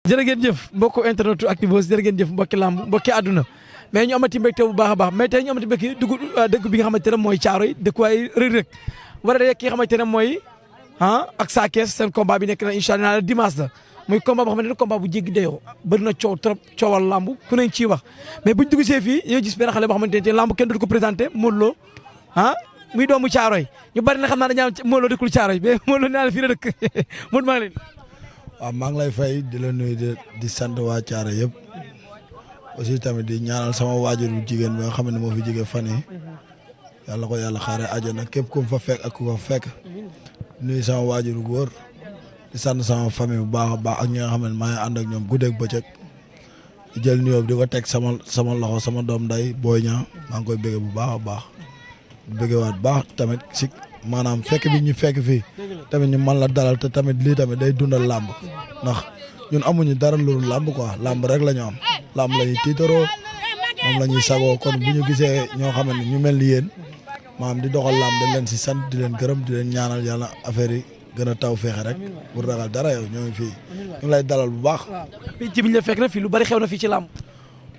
jërë ngeen jëf mbokku internetu Actubuzz jërë ngeen jëf mbokki lamb mbokki àdduna mais ñu amati mbégte bu baax a baax mais tey ñu amati mbégte dëgg bi nga xamante ne mooy Thiaroye dëkkuwaay Reug Reug war a ki nga xamante ne mooy ak Sa Thiès seen combat bi nekk na incha allah dimanche la muy combat boo xamante ne combat bu jéggi dayoo bëri na coow trop coowal lamb ku ne ciy wax mais buñ dugg see fii ñoo gis benn xale boo xamante ne lamb kenn du ko présenté Modou Lo muy doomu Thiaroye ñu bari na xam naa dañu am Modou Lo dëkkul Thiaroye mais Modou Lo nee naa la fii la dëkk Modou maa ngi leen waaw maa ngi lay fay di la nuyu di sant waa Thiaroye yëpp aussi tamit di ñaanal sama waajur bu jigéen bi nga xam ne moo fi jógee fan yi yàlla ko yàlla xaaree àjjana képp ku fa fekk ak ku ko fekk nuyu sama waajur bu góor di sant sama famille bu baax a baax ak ñi nga xam ne maa ngi ànd ak ñoom guddeeg bëccëg di jël nuyoo bi di ko teg sama loxo sama doom nday Boy Niang maa ngi koy bëggee bu baax a baax di bëggeewaat baax tamit si maanaam fekk bi ñu fekk fii tamit ñu mën la dalal te tamit lii tamit day dundal làmb ndax ñun amuñu dara loolu làmb quoi làmb rek la ñu am làmb la ñuy tiitaroo moom la ñuy sagoo kon bu ñu gisee ñoo xam ne ñu mel ni yéen maanaam di doxal làmb dañ leen si sant di leen gërëm di leen ñaanal yàlla affaire yi gën a taw feexe rek bu ragal dara yow ñoo ngi fii ñu lay dalal bu baax. fii ci bi ñu la fekk na fii lu bari xew na fii ci làmb.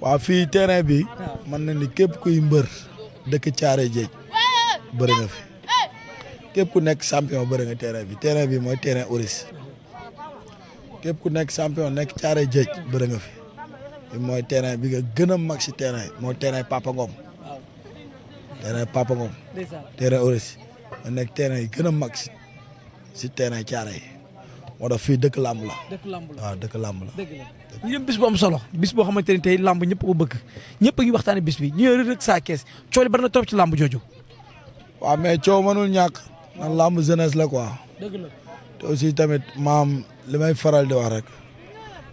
waaw fii terrain bi mën na ni képp kuy mbër dëkk Thiaroye Géej bëri nga fi. képp ku nekk champion bëri nga terrain bi mooy terrain Oris képp ku nekk champion nekk Thiaroye Géej bëri nga fi mooy terrain bi nga gën a mag si terrain mooy terrain Papa Ngom terrain Oris nga nekk terrain yi gën a mag si terrain Thiaroye moo tax fii dëkk làmb la waaw dëkk làmb la ñu jëm bis bu am solo bis boo xamante ne tey làmb ñëpp ko bëgg ñëpp a ngi waxtaane bis bi ñu Reug Reug Sa Thiès coow li bari na trop ci làmb jooju waaw mais coow mënul ñàkk man làmb jeunesse la quoi te aussi tamit maam li may faral di wax rek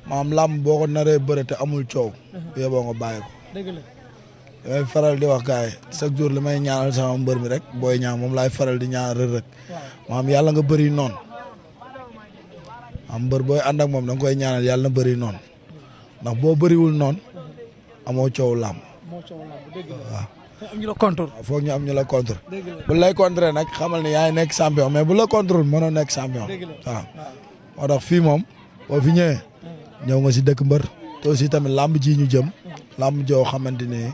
maam làmb boo ko naree bëre te amul coow yóbboo nga bàyyi ko li may faral di wax gars yi chaque jour li may ñaanal sama mbër mi rek Boy Niang moom laay faral di ñaanal Reug Reug maam yàlla nga bëri noonu am mbër booy ànd ak moom da nga koy ñaanal yàlla na bëri noonu ndax boo bëriwul noonu amoo coow làmb waaw am ñu la contre foog ñu am ñu la contre bu lay contre nag xamal ne yaa ngi nekk champion mais bu la contre mënoo nekk champion waaw moo tax fii moom boo fi ñëwee ñëw nga si dëkk mbër te aussi tamit làmb ji ñu jëm làmb joo xamante ne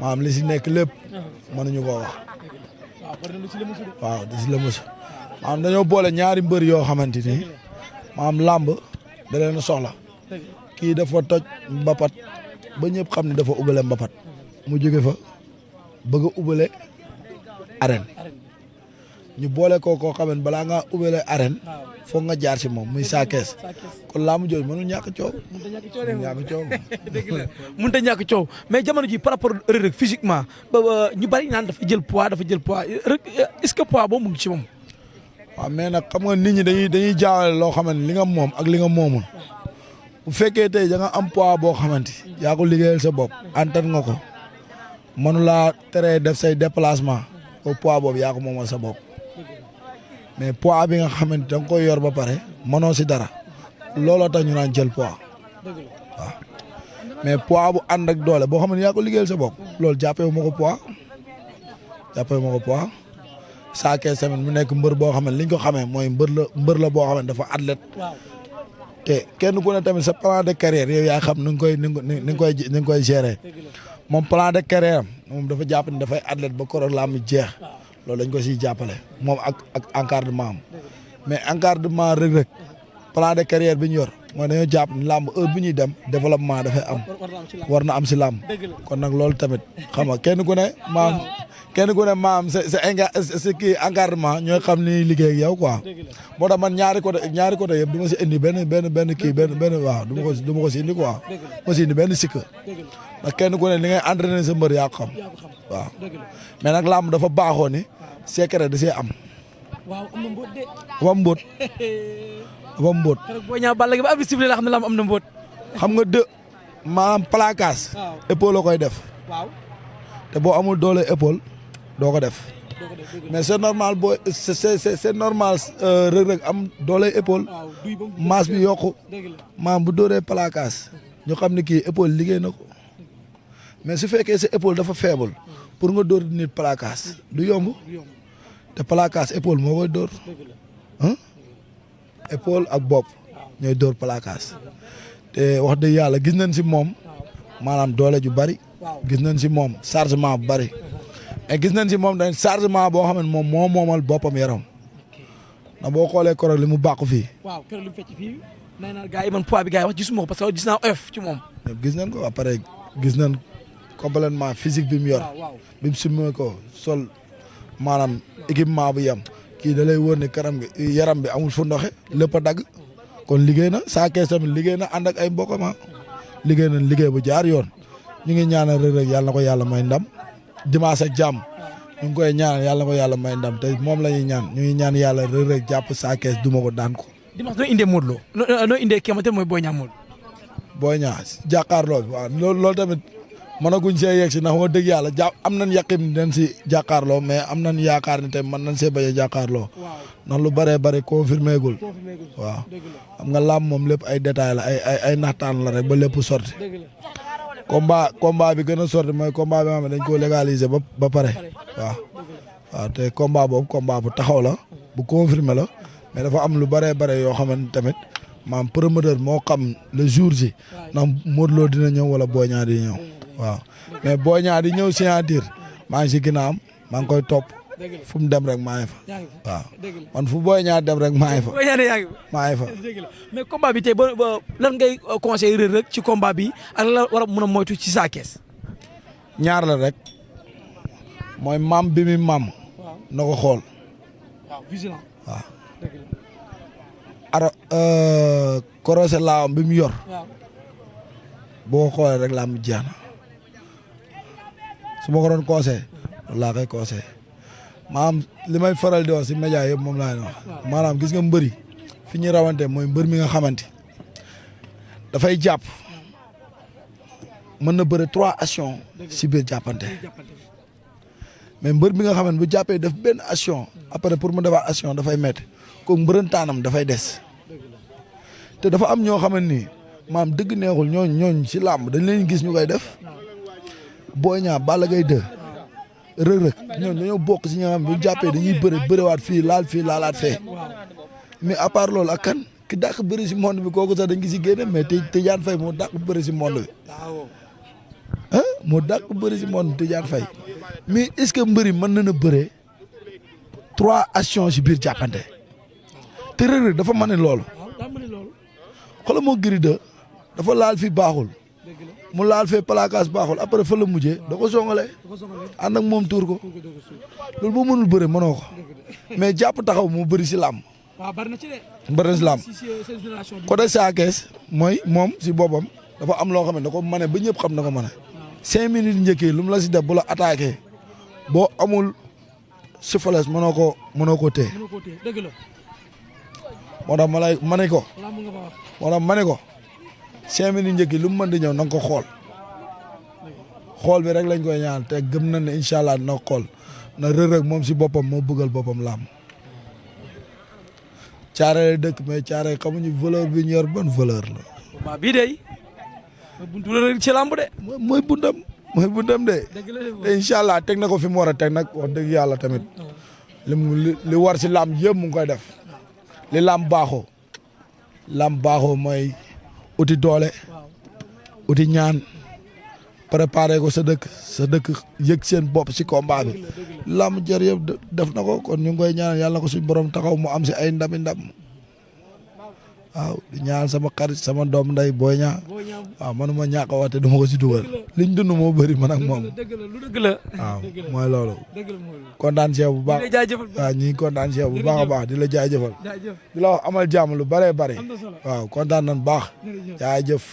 maanaam li si nekk lépp mënuñu koo wax waaw di si la musu maanaam dañoo boole ñaari mbër yoo xamante ni maanaam làmb da leen soxla kii dafa toj mbapat ba ñëpp xam ne dafa ubale mbapat mu jóge fa bëgg a ubale arène ñu boole koo xam ne balaa ngaa ubale arène foog nga jaar si moom muy Sa Thiès kon làmb jooju mënul ñàkk coow. mënut a ñàkk coow mais jamono ji par rapport Reug Reug physiquement ba ñu bari naan dafa jël poids Reug est-ce que poids boobu mu ngi ci moom. waaw mais nag xam nga nit ñi dañuy jaawale loo xamante li nga moom ak li nga moomul bu fekkee tey da nga am poids boo xamante yaa ko liggéeyal sa bopp antan nga ko mënu laa teree def say déplacement au poids boobu yaa ko moomal sa bopp mais poids bi nga xamante da nga koy yor ba pare mënoo si dara looloo tax ñu naan jël poids waaw mais poids bu ànd ak doole boo xam ne yaa ko liggéeyal sa bopp loolu jàppee wu ma ko poids Sa Thiès tamit mu nekk mbër boo xam ne li ñu ko xamee mooy mbër la boo xam ne dafa athlète te kenn ku ne tamit sa plan de carrière yow yaa xam ni nga koy gérer moom plan de carrière am moom dafa jàpp ne dafay athlète ba koroog laa mu jeex loolu dañ ko siy jàppale moom ak encadrement am mais encadrement Reug Reug plan de carrière bi ñu yor mooy dañoo jàpp ni làmb heure bu ñuy dem développement dafay am war na am si làmb kon nag loolu tamit xam nga kenn ku ne maam sa kii encadrement ñooy xam ni liggéey ak yow quoi moo tax man ñaari côté yëpp du ma si indi benn kii benn waaw du ma ko si indi quoi ma si indi benn sikk ndax kenn ku ne li ngay entraîner sa mbër yaa ko xam waaw mais nag làmb dafa baaxoo ni secret da see am waaw am na mbóot de dafa mbóot boo ñaaw balla gi ba abi sifflé la xam ne làmb am na mbóot xam nga maanaam placage épaule la koy def te boo amul doole épaule doo ko def mais c'est normal c'est normal Reug Reug am doole épaule masse bi yokku maam bu dóoree placage ñu xam ne kii épaule liggéey na ko mais su fekkee sa épaule dafa faible pour nga dóor nit placage du yomb te placage épaule moo koy dóor épaule ak bopp ñooy dóor placage te wax dëgg yàlla gis nañ si moom maanaam doole ju bari gis nañ si moom chargement bu bari mais gis nañ si moom dañ chargement boo xam ne moom moo moomal boppam yaram na boo xoolee koro li mu bàqu fii. waaw keroog li mu fecc fii nee naa gars yi man poids bi gars yi wax gisuma ko parce que gis naa oyof ci moom. gis nañ ko après gis nañ complètement physique bi mu yor bi mu sumee ko sol maanaam équipement bu yem kii da lay wóor ne yaram bi amul fu ndoxe lépp a dagg kon liggéey na Sa Thiès tamit liggéey na ànd ak ay mbokkam liggéey nañ liggéey bu jaar yoon ñu ngi ñaanal Reug Reug yàlla na ko yàlla may ndam dimanche ak jàmm ñu ngi koy ñaanal yàlla na ko yàlla may ndam te moom la ñuy ñaan ñu ngi ñaan yàlla Reug Reug jàpp Sa Thiès duma ko daan ko. dimanche noo indee Modou Lo noo indee kii mooy Boy Niang Modou. Boy Niang jàkkaarloo bi waaw loolu tamit mënaguñ see yegg si ndax wax dëgg yàlla am nañ yaqin dañ si jàkkaarloo mais am nañ yaakaar ni tamit mën nañ see bañ a jàkkaarloo ndax lu bëree bëri confirmé gul waaw xam nga làmb moom lépp ay détails la ay naxtaan la rek ba lépp sorti combat bi gën a sorti mooy combat bi nga xam ne dañ koo légaliser ba pare waaw te combat boobu combat bu taxaw la bu confirmé la mais dafa am lu bëree bëri yoo xamante tamit maam promoteur moo xam le jour ji ndax Modou Lo dina ñëw wala Boy Niang dina ñëw waaw mais Boy Niang di ñëw signature maa ngi si ginnaawam maa ngi koy topp fu mu dem rek maa ngi fa waaw man fu Boy Niang dem rek maa ngi fa maa ngi fa. mais combat bi tey ba lan ngay conseil Reug Reug ci combat bi ak la war a mën a moytu ci Sa Thiès. ñaar la rek mooy maam bi mi maam na ko xool waaw korosé laawam bi mu yor boo ko xoolee rek laa mu jeex na su ma ko doon conseillé loolu laa koy conseillé maanaam li may faral di wax si média yëpp moom laa leen wax maanaam gis nga mbëri fi ñu rawante mooy mbër mi nga xamante dafay jàpp mën na bëre 3 actions si biir jàppante mais mbër mi nga xamante bu jàppee def benn action après pour mu defaat action dafay métti ko mbërëntaanam dafay des te dafa am ñoo xamante ni maam dëgg neexul ñooñ si làmb dañ leen gis ñu koy def Boy Niang Balla Gaye 2 Reug Reug ñooñu dañoo bokk si ñi nga xam bu jàppee dañuy bëriwaat fii laalaat fee mais à part loolu ak kan ki dàq bëri si monde bi kooku sax dañ gis si génne mais Tidiane Faye moo dàq bëri si monde bi moo dàq bëri si monde Tidiane Faye mais est-ce que mbëri mën na bëre 3 actions si biir jàppante te Reug Reug dafa mën loolu xoolal moo Gris 2 dafa laal fi baaxul mu laal fee placage baaxul après fa la mujjee da ko songale ànd ak moom tuur ko loolu boo mënul bëre mënoo ko mais jàpp taxaw moo bëri si làmb bëri na si làmb côté Sa Thiès mooy moom si boppam dafa am loo xam ne da ko mane ba ñëpp xam na ko mane 5 minutes njëkkee lu mu la si def bu la attaqué boo amul soufflesse mënoo ko téye moo tax ma ne ko 5 minutes njëkk yi lu mu mën di ñëw na nga ko xool bi rek lañ koy ñaan te gëm na ne incha allah dina ko xool na Reug Reug moom si boppam moo bëggal boppam làmb caare dëkk mais caare xamuñu valeur bi ñu yor ban valeur la. waaw bii de buntu Reug Reug ci làmb de. mooy buntam de. te incha allah teg na ko fi mu war a teg nag wax dëgg yàlla tamit li war si làmb yëpp mu ngi koy def li làmb baaxoo mooy. uti doole uti ñaan préparé ko sa dëkk yëg seen bopp si combat bi lamb jër yëpp def na ko kon ñu ngi koy ñaan yàlla na ko suñ borom taxaw mu am si ay ndam waaw di ñaan sama xarit sama doom nday Boy Niang waaw manuma ñàkk a waxte duma ko si dugal liñ dund moo bëri man ak moom waaw mooy loolu kontaan si yow bu baax waaw ñi ngi kontaan si yow bu baax a baax di la jaajëfal di la wax amal jàmm lu bëree bëri waaw kontaan nañ baax jaajëf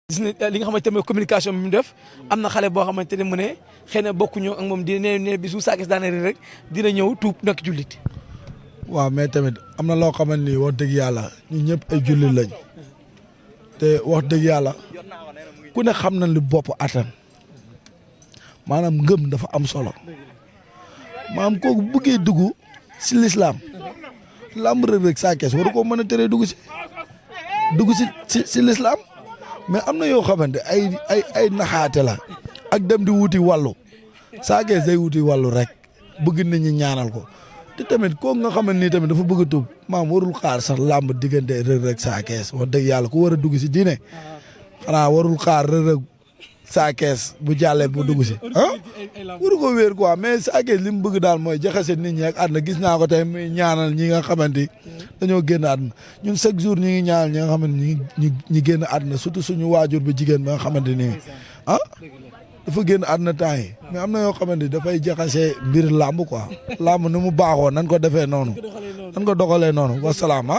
gis na li nga xamante ne communication bi mu def am na xale boo xamante ne mu ne xëy na bokkuñu ak moom dina ne bi su Sa Thiès daane rek dina ñëw tuub nekk jullit waaw mais tamit am na loo xamante ni wax dëgg yàlla ñun ñëpp ay jullit lañ te wax dëgg yàlla ku ne xam nañ li bopp attan maanaam ngëm dafa am solo maanaam kooku bëggee dugg si lislaam lamb Reug Reug Sa Thiès waru ko mën a teree dugg si lislaam mais am na yoo xamante ay naxaate la ak dem di wuti wàllu Sa Thiès day wuti wàllu rek bëgg nit ñi ñaanal ko te tamit kooku nga xam ne nii tamit dafa bëgg a tuub maam warul xaar sax làmb diggante Reug Reug Sa Thiès wax dëgg yàlla ku war a dugg si diine xanaa warul xaar Reug Reug Sa Thiès bu jàllee bu dugg si waru ko wéer quoi mais Sa Thiès li mu bëgg daal mooy jaxase nit ñi ak àdduna gis naa ko tey muy ñaanal ñi nga xamante dañoo génn àdduna ñun chaque jour ñi ngi ñaanal ñi nga xamante ñi génn àdduna surtout suñu waajur bu jigéen ba nga xamante ni dafa génn àdduna temps yi mais am na yoo xamante dafay jaxase mbir làmb quoi làmb ni mu baaxoo nan ko defee noonu nan ko doxalee noonu wasalaam